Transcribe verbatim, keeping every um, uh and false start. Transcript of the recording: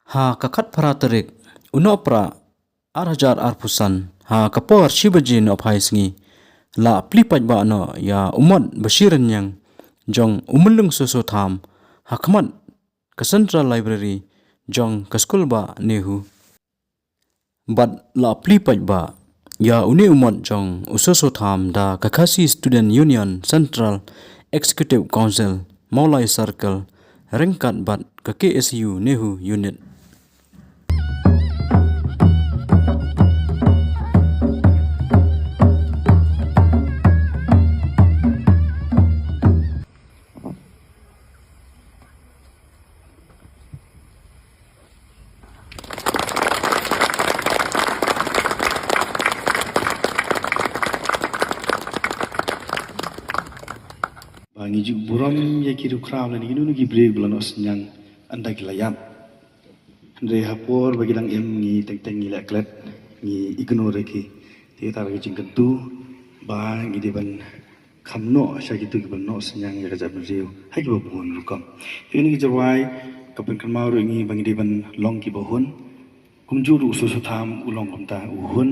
Ha ka khatphra tarik u Nohprah ar hajar arphew san, ha ka por shi baje nohphai sngi, la plie paidbah noh ïa u mot ba shi rynïeng jong u Myllung Soso Tham ha khmat ka Central Library jong ka skul bah NEHU. Bad la plie paidbah ïa une u mot jong u Soso Tham da ka Khasi Student Union Central Executive Council Mawlai Circle ryngkat bad ka K S U NEHU Unit. Ba ngi ju burom ïa ki rukhraw lane kino kino ki briew ba la noh synñiang ynda ki la ïap. Hynrei ha por ba ki dang im ngi teng teng ngi leh klet, ngi ignore ïa ki. Te kata ka jingkyntu ba ngi dei ban kham noh sha kito kiba noh synñiang ïa ka jaitbynriew ha kiba bun rukom. Te kine ki jingrwai ka pynkynmaw ruh ïa ngi ba ngi dei ban long kiba hun. Kumjuh ruh u Soso Tham u long kumta, u hun